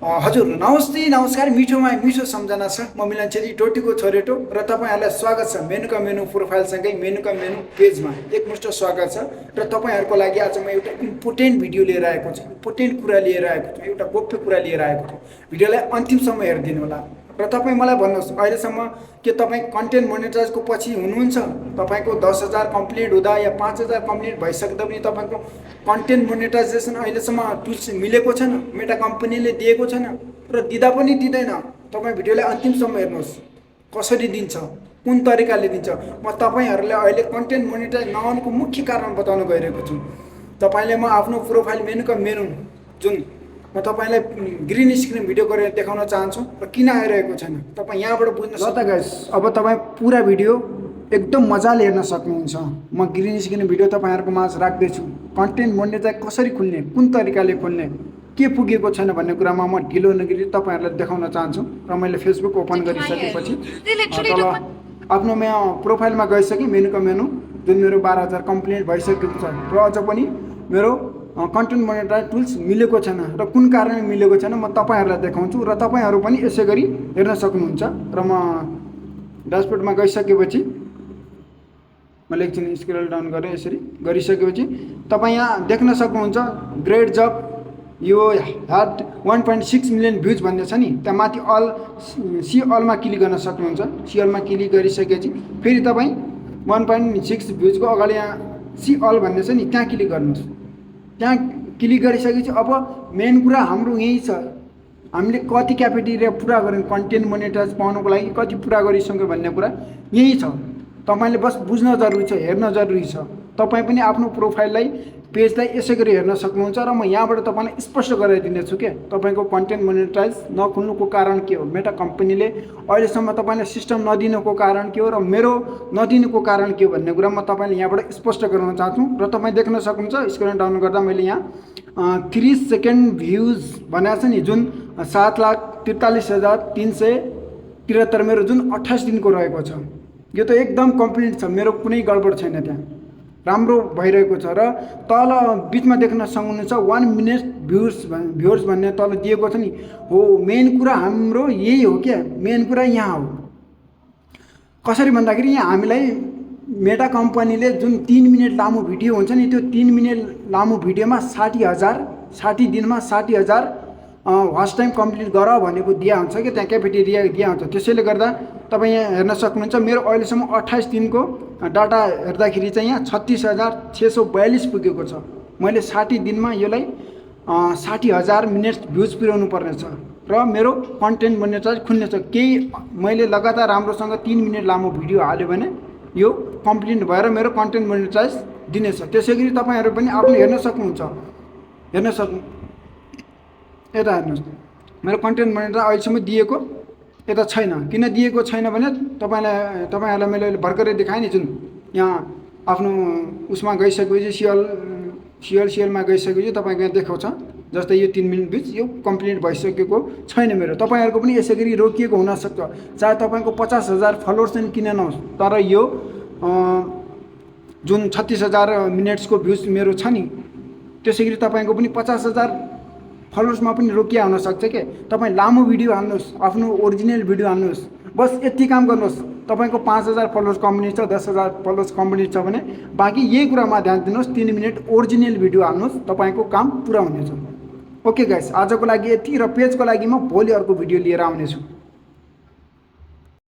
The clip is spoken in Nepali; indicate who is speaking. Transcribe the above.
Speaker 1: हजुर नमस्ते नमस्कार मिठोमा मिठो सम्झना छ म मिलन छेत्री टोटीको छोरेटो र तपाईँहरूलाई स्वागत छ मेनुका मेनु प्रोफाइलसँगै मेनुका मेनु पेजमा एकमुष्ट स्वागत छ र तपाईँहरूको लागि आज म एउटा इम्पोर्टेन्ट भिडियो लिएर आएको छु इम्पोर्टेन्ट कुरा लिएर आएको छु एउटा गोप्य कुरा लिएर आएको छु भिडियोलाई अन्तिमसम्म हेरिदिनु होला र तपाईँ मलाई भन्नुहोस् अहिलेसम्म के तपाईँ कन्टेन्ट मोनेटाइजको पछि हुनुहुन्छ तपाईँको 10,000 कम्प्लिट हुँदा या 5,000 कम्प्लिट भइसक्दा पनि तपाईँको कन्टेन्ट मोनेटाइजेसन अहिलेसम्म टुल्स मिलेको छैन मेटा कम्पनीले दिएको छैन र दिँदा पनि दिँदैन तपाईँ भिडियोलाई अन्तिमसम्म हेर्नुहोस् कसरी दिन्छ कुन तरिकाले दिन्छ म तपाईँहरूलाई अहिले कन्टेन्ट मोनेटाइज नहुनुको मुख्य कारण बताउन गइरहेको छु तपाईँले म आफ्नो प्रोफाइल मेनुका मेनु जुन म तपाईँलाई ग्रिन स्क्रिन भिडियो गरेर देखाउन चाहन्छु र किन आइरहेको छैन तपाईँ यहाँबाट बुझ्न सक्छ गाइस अब तपाईँ पुरा भिडियो एकदम मजाले हेर्न सक्नुहुन्छ म ग्रिन स्क्रिन भिडियो तपाईँहरूको माझ राख्दैछु कन्टेन्ट मोनेटाइज कसरी खुल्ने कुन तरिकाले खुल्ने के पुगेको छैन भन्ने कुरामा म ढिलो नगरी तपाईँहरूलाई देखाउन चाहन्छु र मैले फेसबुक ओपन गरिसकेपछि तल आफ्नो प्रोफाइलमा गइसकेँ मेनुको मेनु जुन मेरो 12,000 कम्प्लिट भइसकेको छ र अझ पनि मेरो कन्टेन्ट मोनेटाइज टुल्स मिलेको छैन र कुन कारणले मिलेको छैन म तपाईँहरूलाई देखाउँछु र तपाईँहरू पनि यसै गरी हेर्न सक्नुहुन्छ र म ड्यासबोर्डमा गइसकेपछि मैले एकछिन स्क्रोल डाउन गरेँ यसरी गरिसकेपछि तपाईँ यहाँ देख्न सक्नुहुन्छ ग्रेट जब यो ह्याड 1.6 मिलियन भ्युज भन्ने छ नि त्यहाँ माथि अल सी अलमा क्लिक गर्न सक्नुहुन्छ सी अलमा क्लिक गरिसकेपछि फेरि तपाईँ 1.6 भ्युजको अगाडि यहाँ सी अल भन्ने छ नि त्यहाँ क्लिक गर्नुहोस् त्यहाँ क्लिक गरिसकेपछि अब मेन कुरा हाम्रो यही छ हामीले कति क्यापेटेरिया पुरा गऱ्यौँ कन्टेन्ट मोनेटाइज पाउनुको लागि कति पुरा गरिसक्यो भन्ने कुरा यही छ तपाईँले बस बुझ्न जरुरी छ हेर्न जरुरी छ तपाईँ पनि आफ्नो प्रोफाइललाई पेजलाई यसै गरी हेर्न सक्नुहुन्छ र म यहाँबाट तपाईँलाई स्पष्ट गराइदिनेछु के तपाईँको कन्टेन्ट मोनेटाइज नखुल्नुको कारण के हो मेटा कम्पनीले अहिलेसम्म तपाईँलाई सिस्टम नदिनुको कारण के हो र मेरो नदिनुको कारण के हो भन्ने कुरा म तपाईँले यहाँबाट स्पष्ट गराउन चाहन्छु र तपाईँ देख्न सक्नुहुन्छ स्क्रिन डाउन गर्दा मैले यहाँ 30 सेकेन्ड भ्युज भनेको छ नि जुन 7,43,373 मेरो जुन 28 दिनको रहेको छ यो त एकदम कम्प्लिट छ मेरो कुनै गडबड छैन त्यहाँ राम्रो भइरहेको छ र तल बिचमा देख्न सक्नुहुन्छ 1 मिनट भ्युर्स भन्ने तल दिएको छ नि हो मेन कुरा हाम्रो यही हो क्या मेन कुरा यहाँ हो कसरी भन्दाखेरि यहाँ हामीलाई मेटा कम्पनीले जुन 3 मिनट लामो भिडियो हुन्छ नि त्यो 3 मिनट लामो भिडियोमा 60 दिनमा 60,000 वाच टाइम कम्प्लिट गर भनेको दिया हुन्छ कि त्यहाँ क्यापेटेरिया दिया हुन्छ त्यसैले गर्दा तपाईँ यहाँ हेर्न सक्नुहुन्छ मेरो अहिलेसम्म 28 दिनको डाटा हेर्दाखेरि चाहिँ यहाँ 36,642 पुगेको छ मैले 60 दिनमा यसलाई 60,000 मिनट भ्युज पुर्याउनु पर्नेछ र मेरो कन्टेन्ट मोनेटाइज खुल्नेछ केही मैले लगातार राम्रोसँग 3 मिनट लामो भिडियो हाल्यो भने यो कम्प्लिट भएर मेरो कन्टेन्ट मोनेटाइज दिनेछ त्यसै गरी तपाईँहरू पनि आफ्नो हेर्न सक्नुहुन्छ यता हेर्नुहोस् मेरो कन्टेन्ट मोनेटाइज अहिलेसम्म दिएको यता छैन किन दिएको छैन भने तपाईँहरूलाई मैले भर्खरै देखाएँ नि जुन यहाँ आफ्नो उसमा गइसकेपछि सिएलमा गइसकेपछि तपाईँको यहाँ देखाउँछ जस्तै यो 3 मिनट बिच यो कम्प्लिट भइसकेको छैन मेरो तपाईँहरूको पनि यसै गरी रोकिएको हुनसक्छ चाहे तपाईँको 50,000 फलोवर्स पनि किन नहोस् तर यो जुन 36,000 मिनट्सको भ्युज मेरो छ नि त्यसै गरी तपाईँको पनि 50,000 फलोवर्समा पनि रोकिया हुनसक्छ के तपाईँ लामो भिडियो हाल्नुहोस् आफ्नो ओरिजिनल भिडियो हाल्नुहोस् बस यति काम गर्नुहोस् तपाईँको 5,000 फलोवर्स कम्प्लिट छ 10,000 फलोवर्स कम्प्लिट छ भने बाँकी यही कुरामा ध्यान दिनुहोस् 3 मिनट ओरिजिनल भिडियो हाल्नुहोस् तपाईँको काम पुरा हुनेछ ओके गाइस आजको लागि यति र पेजको लागि म भोलि अर्को भिडियो लिएर आउनेछु